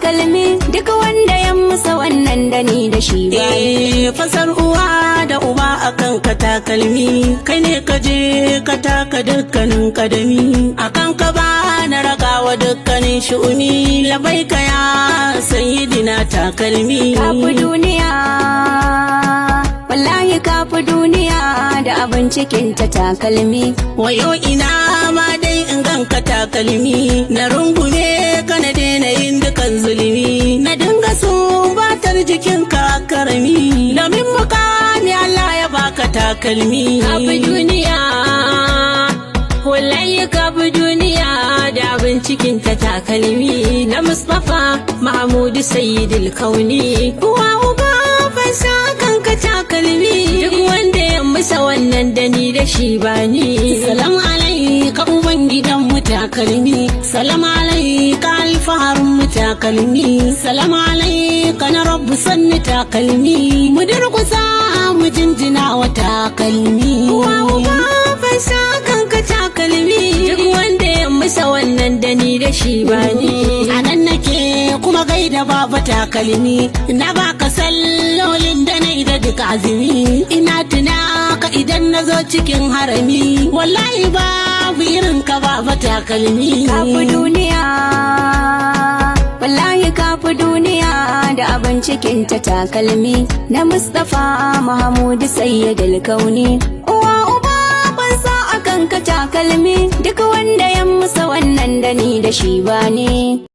takalmi. Duk wanda ya musa wannan da ni da shi ba ni. Eh, fasar uwa da uba akan ka takalmi, kai ne ka je ka taka dukkanin kadami, akan ka ba na ragawa dukkanin shu'umi, labai ka ya sayyidina takalmi. Kafi duniya, wallahi kafi duniya da abin cikin ta takalmi. Wayo ina ma dai in ganka takalmi, na rungume ka na daina yin dukan zulumi, na dinga sumbatar jikinka karami, domin mukami Allah ya baka takalmi. Kafi duniya, wallahi kafi duniya da abin cikin ta takalmi na Mustapha Mahmudu Sayyidul Kauni. Uwa uba fansa kanka takalmi, duk wanda ya musa wannan da ni da shi ba ni. Salam alaika ubangidan mu takalmi, salam alaika alfaharin mu takalmi, salam alaika na rabbu sanni takalmi, mu durkusa mu jinjina wa takalmi. Uwa uba fansa kanka takalmi, duk wanda ya musa wannan da ni da shi ba ni. A nan nake kuma gaida baba takalmi, na baka sallolin da na da duka azumi, ina tuna ka idan na zo cikin harami, wallahi babu irin ka baba takalmi. Kafi duniya, wallahi kafi duniya da abin cikin ta takalmi na Mustapha Mahmudu Sayyidul Kauni. Uwa uba fansa akan ka takalmi. Duk wanda ya musa wannan da ni da shi ba ni.